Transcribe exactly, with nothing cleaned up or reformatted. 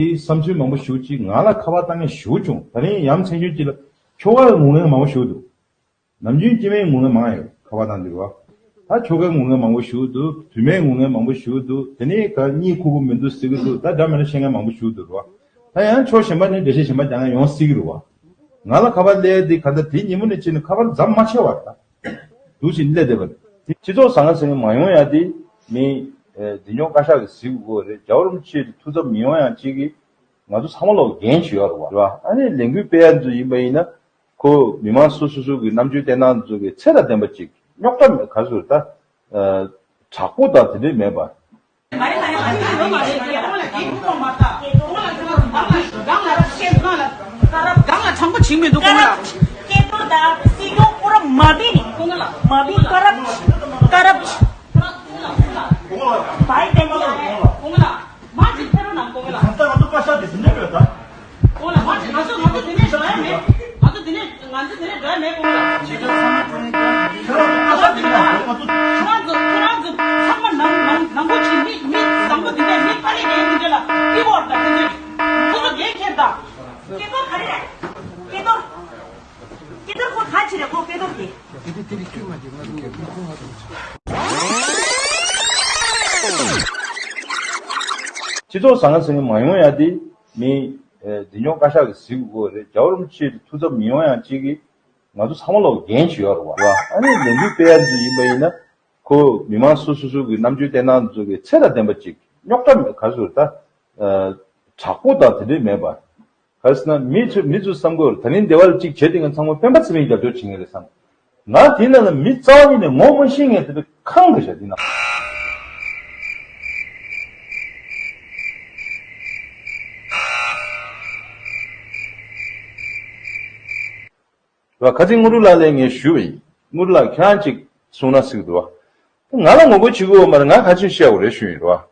དེ་བསམ་ཚུལ་མང་པོ་ཞུ་ཅིག་ང་ལ་ཁ་པར་བཏང་མཁན་ཞུ་བྱུང་། ད་རིང་ཡ་མཚན་ཆུང་ཅིག་ལ་ཁྱོ་ག་ངུ་མཁན་མང་པོ་ཞུ་འདུག་ནམ་རྒྱུན་སྐྱེ་དམན་ངུ་མཁན་མང་ཡོད། ཁ་པར་བཏང་འདུག་བ། ད་ཁྱོ་ག་ངུ་མཁན་མང་པོ་ཞུ་འདུག་བུད་མེད་ངུ་མཁན་མང་པོ་ཞུ་འདུག་དེ་ནས་ག་གཉིད་ཁུག་གི་མི་འདུག་ཟེར་གི་འདུག་ད་འདྲ་མི་འདྲ་བཤད་མཁན་མང་པོ་ཞུ་འདུག་ར་བ། ད་ཡང་ཕྱོགས་གཞན་པ་ནས་འགྲེལ་བཤད་གཞན་པ་རྒྱག་མཁན་ཡོང་སྲིད་གི་རེད་བ། ང་ལ་ཁ་པར་སླེབས་དེ་ག་ད་དེ་ཉིན་མོ་ནས་ཕྱིན་ནས་ཁ་པར་མཚམས་མ་ཆད་བར་ད། འདུག་ཅིག་སླེབས་བསྡད་པ་རེད། སྤྱི་ཚོགས་ཟང་ངེ་ཟིང་ངེ་མ་ཡོང་ཡ་དེ་མི་འདི་ཉོ་བཀའ་ཤག་གི་གཟིགས་དགོས་རེད། རྒྱལ་བ་རིན་པོ་ཆེ་ཐུགས་འཚབ་མི་ཡོང་ཡ་གཅིག་གིས་ང་ཚོ་ཚང་མ་ལོག་འགན་ཞིག་ཡོད་རེད་བ། རེད་བ། ཨ་ནི་ལས་འགུལ་སྤེལ་ཡ་ཚོ་ཡིན་པ་ཡིན་ན་ཁོ་མི་མང་སོ་སོ་སོ་གི་རྣམ་དཔྱོད་བསྟན་སྟངས་ཚོ་གི་ཚད་དང་ལྡན་པ་ཅིག་རྙོག་དྲ་མེད་ག་ཚོད་ད་དྲག་པོ་དང་དེ་འདྲས་མེད་པ། གང་ལ་དྲང་པོ་བྱིང་མི་འདུག་གང་ལ། སྐད་དོར་དང་སྲིད་སྐྱོང་པུ་ར་མ་བི་ནི་མ་བི་ཀ་རབ་ཀ་རབ། བའི་ཏན་གོང་ལ་གོང་ལ་མ་ཅིག་ཕེ་རོ་ནང་གོང་ལ། གང་ལྟར་ང་ཚོ་བཀའ་ཤག་དེ་ཟིན་ནས་ཡོད་ད། གོང་ལ་མ་ཅིག་ང་ཚོ་ང་ཚོ་དེ་ནས་འགྲོ་ཡ་མེད། ང་ཚོ་དེ་ནས་ང་ཚོ་དེ་ནས་འགྲོ་ཡ་མེད་གོང་ལ། ཁྱེད་རང་ཚོ་ཁྱེད་རང་ཚོ་ཚང་མ་ཁྱོད་རང་ཚོ་ཁྱོད་རང་ཚོ་ཚང་མ་ནང་ནང་ནང་པོ་ཅིག་མི་མི་བཟང་པོ་དེ་འདྲ་མི་དཀའ་ལས་རྒན་དེ་འདྲ་ལ་ཀི་བོར་ད་དེ་ཚོས་ཁོ་ཚོ་རྒན་ཁྱེར་ད། སྐད་དོར་ག་རེ་རེད། སྐད་དོར། སྐད་དོར་ཁོ་ག་ཅི་རེད་ཁོ་སྐད་དོར་དེ། སྤྱི་ཚོགས་ཟང་ངེ་ཟིང་ངེ་མ་ཡོང་ཡ་དེ་མི་འདི་ཉོ་བཀའ་ཤག་གི་གཟིགས་དགོས་རེད། རྒྱལ་བ་རིན་པོ་ཆེ་ཐུགས་འཚབ་མི་ཡོང་ཡ་གཅིག་གིས་ང་ཚོ་ཚང་མ་ལོག་འགན་ཞིག་ཡོད་རེད་བ། ཨ་ནི་ལས་འགུལ་སྤེལ་ཡ་ཚོ་ཡིན་པ་ཡིན་ན་ཁོ་མི་མང་སོ་སོ་སོ་གི་རྣམ་དཔྱོད་བསྟན་སྟངས་ཚོ་གི་ཚད་དང་ལྡན་པ་ཅིག་རྙོག་དྲ་མེད་ག་ཚོད་ད་དྲག་པོ་དང་དེ་འདྲས་མེད་པ། ག་རེ་ཟེར་ན་མི་ཚོ་མི་ཚོ་བསམ་དགོས་རེད། ད་ནི་སྡེ་བ་ལ་གཅིག་བྱས་དེ་ང་ཚང་མ་སྤེན་པ་ཚེ་རིང་རྒྱབ་སྐྱོར་བྱེད་ངེས་རེད་བསམ། ང་དེ་ནང་ལ་མི་རྩ་བ་ཉིད་ནས་ངོ་མ་ཤེས་ངེས་དེ་འདྲ་ཁང་རེད་བཞག་དེ་ནང་། རེད་བ། ཁ་ཚིག་དངོས་གྲུབ་ལགས་ལ་ངས་ཞུས་པ་ཡིན། དངོས་གྲུབ་ལགས་ཁྱེད་རང་གཅིག་གསུང་ན་སྲིད་ཀྱི་འདུག་བ། ང་ལ་ངོ་རྒོལ་བྱེད་དགོས་ཡོད་མ་རེད། ང་ག་ཚོད་བཤད་དགོས་རེད་ཞུས་ཡིན་རེད་བ།